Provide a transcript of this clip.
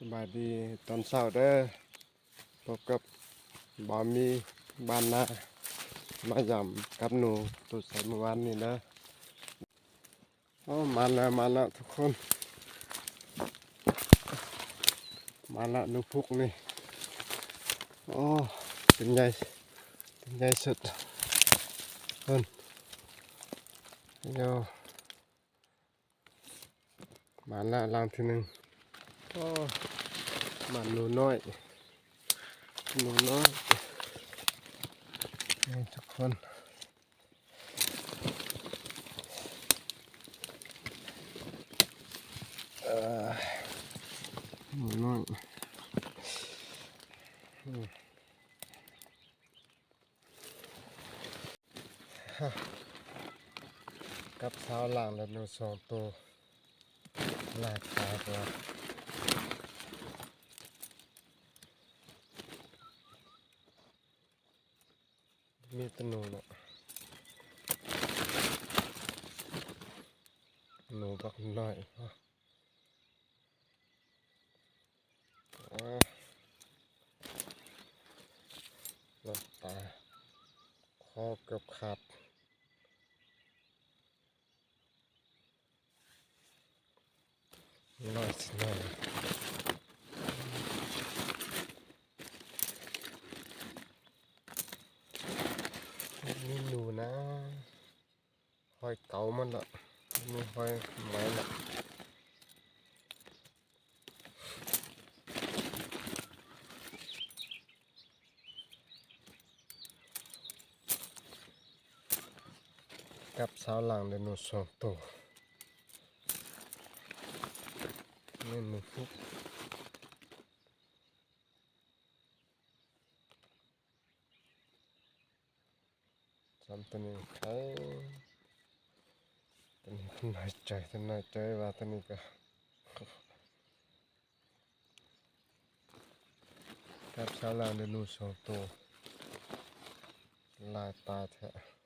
ສະບາຍດີຕອນເຊົ້າເດີ ພົບກັບບ່າວມີບ້ານນາ ມາຢາມກັບໜູໂຕໃສມື້ວານນີ້ເດີ. ໂອ້ ມາແລ້ວ ມາແລ້ວທຸກຄົນ ມາແລ້ວໜູພຸກນີ້. ໂອ້ ເປັນໃຫຍ່ ເປັນໃຫຍ່ສຸດເພິ່ນ. ໂອ້ ມາແລ້ວຫຼັງທີໜຶ່ງ. ໂອ້ ມາໜູນ້ອຍ ໜູນ້ອຍ ນີ້ທຸກຄົນ. ເອີ ໜູນ້ອຍ ອືມ ກັບເຊົ້າຫຼັງແລ້ວໜູສອງໂຕ ຫຼາຍຕາຍກວ່າ. ມີແຕ່ໜູເນາະ ໜູບັກນ້ອຍ. ອາ ຫຼາຍຕາຍ ຄໍເກືອບຂາດ. ນ້ອຍຊິນ້ອຍ ມີໜູນະ ຮອຍເກົາມັນລະ ມີຮອຍໃໝລະ. ກັບເຊົ້າຫຼັງໄດ້ໜູສອງໂຕ ແມ່ນໜູຟຸກ. ຊ້ຳໂຕນີ້ໄຄ ໂຕນີ້ນ້ອຍໃຈ ໂຕນ້ອຍໃຈວ່າໂຕນີ້ກະ ກັບເຊົ້າຫຼັງໄດ້ໜູສອງໂຕ ຫຼາຍຕາຍແທ້.